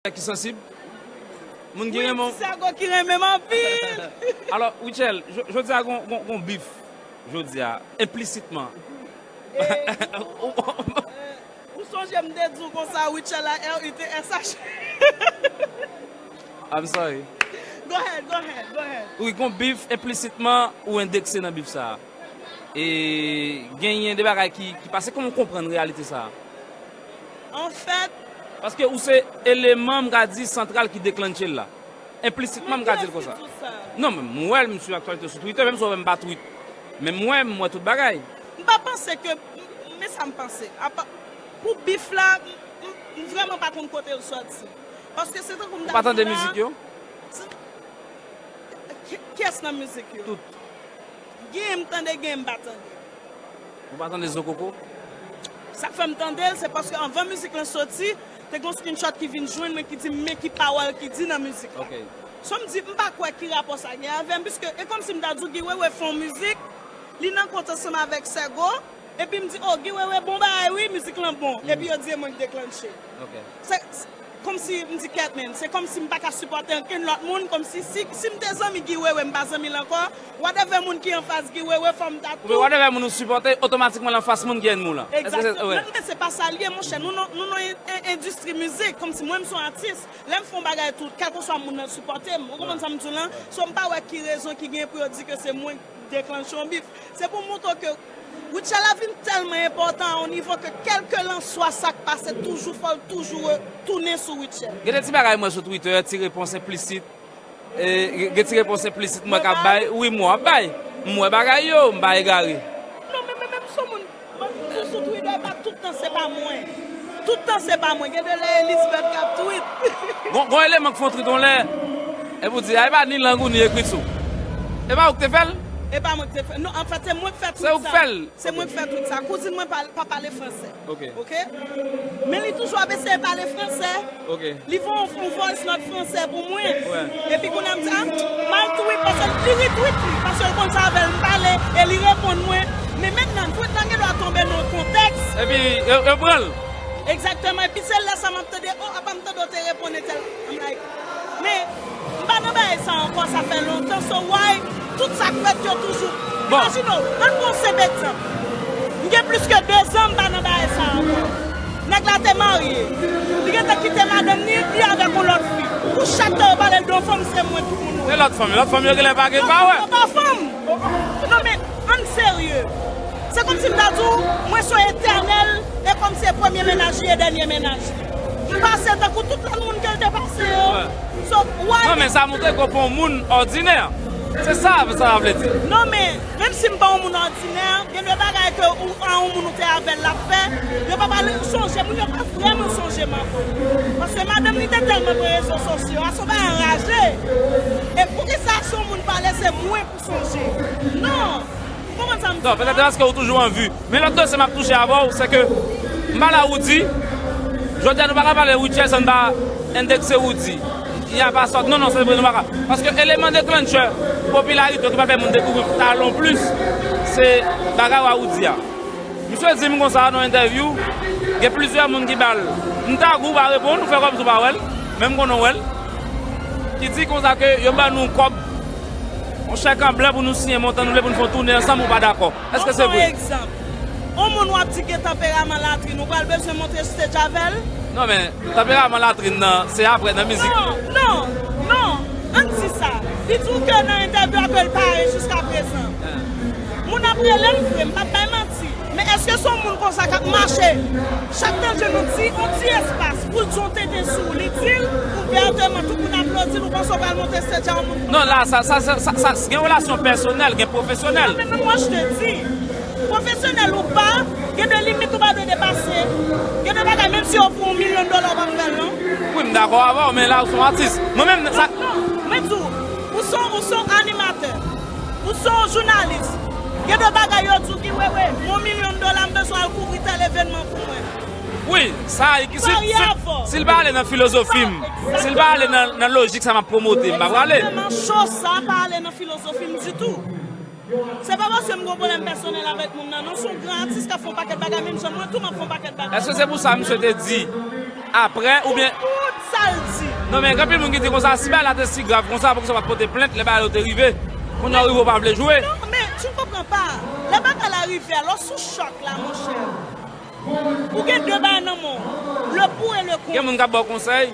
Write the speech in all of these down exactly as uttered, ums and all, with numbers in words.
Ki sansib. Moun ki renmen w. Ti Sègo ki renmen m anpil. Alò, Rutshelle, jodi a gon, gon, gon bif. Jodi a, enplisitman. Ou sonje m te di w konsa, Rutshelle a R U T S H. I'm sorry. Go ahead, go ahead, go ahead. Wi, gon bif, enplisitman, ou endekse nan bif sa a. E genyen de bagay ki, ki pase. Kòman w konprann reyalite sa a? Anfèt, paske ou se eleman, m ka di, santral ki deklannche l la. Enplisitman, m ka di l konsa. Non, men m wè l, m swiv aktyalite sou Twitter, menm si w wè m pa tweet. Men m wè, m wè tout bagay. M pa panse ke, men sa m panse. Apa, pou bif la, m, m, m vrèman pa konn kote l sòti. Paske se tankou m ta di w la. Ou pa tande mizik yo? Ki, kiyès nan mizik yo? Tout. Genyen m tande, genyen m pa tande. Ou pa tande Zo Koko? Sa k fè m tande l, se paske anvan mizik lan soti, te gen yon screenshot ki vin jwenn mwen ki di m men ki pawòl ki di nan mizik la. Ok. So m di, m pa kwè ki rapò sa gen avè m, piske e kòmsi m ta di w Guy Wewe fè yon mizik, li nan kont ansanm avèk Sègo, epi m di, "Oh, Guy Wewe bon bagay wi, mizik lan bon." Epi yo di e mwen k deklannche. Ok. Se, se, kòmsi m di, "Kèt, men, se kòmsi m pa ka sipòte ankenn lòt moun, kòmsi si, si m te zanmi Guy Wewe, m pa zanmi l ankò, whatever moun ki anfas Guy Wewe, fò m ta tou." Whatever moun ou sipòte, otomatikman l anfas moun ki ènmi w lan. Egzakteman. Men, men se pa sa l ye, monchè. Nou nan, nou nan en, en, endistri mizik, kòmsi mwen, m se yon atis. Lè m fè yon bagay tou, kèlkeswa moun nan sipòte m. Ou konprann sa m di w lan? So, m pa wè ki rezon ki gen pou yo di ke se mwen k deklannche yon bif. Se pou montre w ke Rutshelle la vin tèlman enpòtan a yon nivo ke kèlkelanswa sa k pase, toujou fò l toujou re-, tounen sou Rutshelle. Gen de ti bagay m wè sou Twitter, ti repons enplisit. E, gen ti repons enplisit m wè k ap bay. Wi, m wè ap bay. M wè bagay yo, m pa egare. Non, men, men, men, m se yon moun, ban m di w sou Twitter, pa tout tan se pa mwen. Tout tan se pa mwen. Gen de lè Elizabeth k ap tweet. Gon, gon eleman k fè yon tweet yon lè, epi w di, "A, e pa ni lang ou ni ekriti w." E pa ou k te fè l? E pa mwen k te fè l. Non, anfèt, se mwen k fè tweet sa. Se ou k fè l? Se mwen k fè tweet sa. Kouzin mwen pa, pa pale fransè. Ok. Ok? Men li toujou ap eseye pale fransè. Ok. Li fè yon, yon voice note fransè pou mwen. Wè. Epi kounye a m di, "Ah, m al tweet," paske li retweet li, paske l konn se avè l m pale, e li reponn mwen. Men mentnan, tweet lan gen dwa tonbe nan yon kontèks. Epi, yo, yo pran l. Egzakteman. Epi se lè sa m ap tande, "Oh, apa m tande w te reponn entèl." I'm like, men, m pa nan bagay sa ankò, sa fè lontan, so why tout sa k fèt yo toujou. Bon. Imajine w, ann pran yon senp egzanp. M gen plis ke dezan m pa nan bagay sa ankò. Nèg la te marye. Li gentan kite madanm ni, li avèk yon lòt fi. Pou chak tan yo pale l de yon fanm, se mwen tout moun wè. E lòt fanm, lòt fanm yo genlè pa gen pa wè. Non, non, pa fanm. Non, men, ann serye. Se kòmsi m ta di w, mwen se yon etènèl, e kòmsi se premye mennaj li e dènye mennaj li. M pase tankou tout lòt moun ke l te pase yo. Wè. So, why? Non, men sa montre ke w pa yon moun òdinè. Se sa, sa vle di. Non, men, menm si m pa yon moun òdinè, gen de bagay ke ou, a yon moun ou te avè l, l ap fè, yo pa pale, sonje, moun yo pa vrèman sonje m ankò. Paske madanm li te tèlman pran rezo sosyo a, se yon bagay anraje. E poukisa si yon moun pale, se mwen pou sonje? Non! Ou konprann sa m di la? Non, petèt se paske ou toujou an vi. Men lòt dosye m ap touche avè w, se ke m pale a Roody. Jodi a nou pa ka pale Rutshelle san n pa endekse Roody. Y a pa sòt. Non, non, se vre, nou pa ka. Paske eleman deklannchè popilarite w ki pa fè moun dekouvri talon plis, se bagay w a Roody a. Misye di m konsa nan yon entèvyou, gen plizyè moun ki ba l. M tag ou, ou pa reponn, ou fè kòmsi ou pa wè l, men m konnen w wè l. Ki di konsa ke yo ban nou kòb, yon chèk an blan pou nou siyen montan nou vle pou nou fè yon toune ansanm, ou pa dakò. Èske se vre? Bon, egzanp. Yon moun w ap di gen tanperaman latrin, ou pral bezwen monte stage avè l? Non, men, tanperaman latrin nan, se apre nan mizik. Non, non, non. Ann di sa. Li di w ke nan entèvyou a ke l pare jiska prezan. Moun ap rele l vre, m p ap bay manti. Men èske se yon moun konsa k ap mache? Chak tan jenou di yon ti espas pou l di yon tenten sou ou, li di l ouvèteman, tout moun aplodi l, ou panse w pral monte stage a yon moun konsa? Non, la, sa, sa, sa, sa, sa, gen relasyon pèsonèl, gen pwofesyonèl. Non, men, men, moi, je te dis, pwofesyonèl ou pa, gen de limit ou pa dwe depase. Gen de bagay, menm si yo ofri w yon milyon dola, ou p ap fè l, non. Wi, m dakò avè w, men la, ou se yon atis. Mwen menm, sa. Non, non, mwen di w, ou se yon, ou se yon animatè. Ou se yon jounalis. Gen de bagay yo di w, Guy Wewe, yon milyon dola, m bezwen al kouvri tèl evènman pou mwen. Wi, sa, si, si, si l pa ale nan filozofi m, si l pa ale nan, nan lojik sa m ap pwomote, m pa prale. Egzakteman, cho sa pa ale nan filozofi m ditou. Se pa paske m gen yon pwoblèm pèsonèl avèk moun nan, non, se yon gran atis k ap fè yon pakèt bagay, menm jan mwen tou m ap fè yon pakèt bagay. Èske se pou sa misye te di Apre, oubyen. Tout sa l di. Non, men gen anpil moun ki di konsa, si bagay la te si grav konsa, poukisa w pa t pote plent lè bagay yo te rive? Kounye a w rive, w pa vle jwe. Non, men, tu ne comprends pas. Lè bagay la rive, alò sou chòk la, monchè. Ou gen de bagay nan men w. Le pour et le contre. Gen moun k ap ba w konsèy.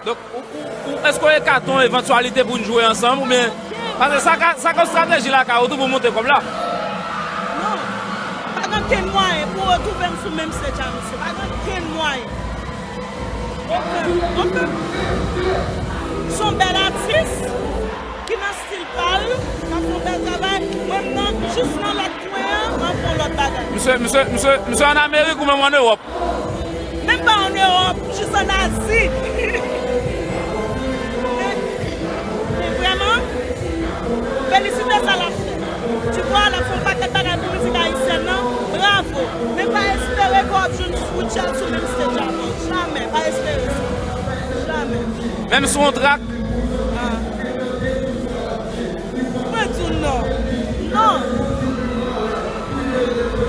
Donk, ou, ou, ou, èske w ekate yon evantyalite pou n jwe ansanm, oubyen, paske sa ka, sa ka yon estrateji lakay ou tou pou monte kòb la. Non. Pa gen okenn mwayen pou w retwouve m sou menm stage a misye. Pa gen okenn mwayen. Okenn. Okenn. Se yon bèl atis ki nan stil pa l, k ap fè yon bèl travay. Mwen, m nan, jis nan lòt kwen an, m ap fè yon lòt bagay. Misye, misye, misye, misye ann Amerik ou menm ann Ewòp? Menm pa ann Ewòp, jis ann Azi. Men, men vrèman, felisite sa l ap fè. Tu vois, l ap fè yon pakèt bagay pou mizik ayisyèn nan. Bravo! Men pa espere ke w ap jwenn Rutshelle sou menm stage avè w. Jamè, pa espere sa. Jamè. Menm sou yon track? Ah. Mwen di w non. Non.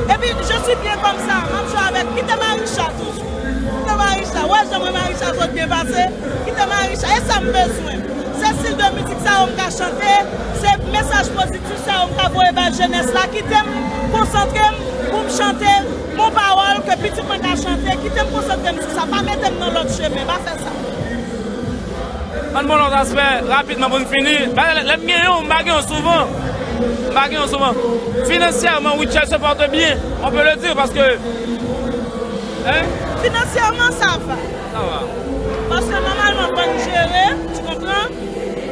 Epi, je suis bien comme ça. M ap jwe avèk. Kite Marisha toujou. Kite Marisha. Wè jan mwen Marisha sot byen pase. Kite Marisha. E sa m bezwen. Se stil de mizik sa yo m ka chante. Se mesaj pozitif sa yo m ka voye bay jenès la. Kite m konsantre m pou m chante bon pawòl ke pitit mwen ka chante. Kite m konsantre m sou sa. Pa mete m nan lòt chemen. Pa fè sa. Ann pran lòt aspè rapidman pou n fini. Bagay, lè, lè m gen yon, m pa gen yon souvan. M pa gen yon souvan. Finansyèman, Rutshelle se pòte byen. On peut le dire, paske, hein? Finansyèman, sa va. Sa va. Paske nòmalman, fò n jere, tu comprends?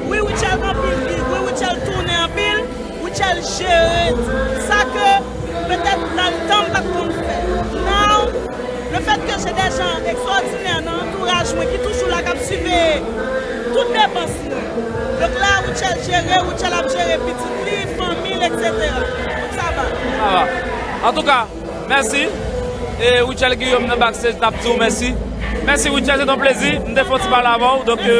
Wi, Rutshelle gen anpil gig, wi, Rutshelle tounen anpil. Rutshelle jere sa ke petèt nan le tan m pa t konn fè. Now, le fait que j'ai des gens extraordinaires nan antouraj mwen ki toujou la, k ap siveye tout depans mwen. Donk la, Rutshelle jere, Rutshelle ap jere pitit li, fanmi l, et cetera. Donk sa va. Sa va. Antouka, mèsi. E Rutshelle Guillaume nan backstage t ap di w mèsi. Mèsi Rutshelle, se t on plezi. M te fè yon ti pale avè w. Donk,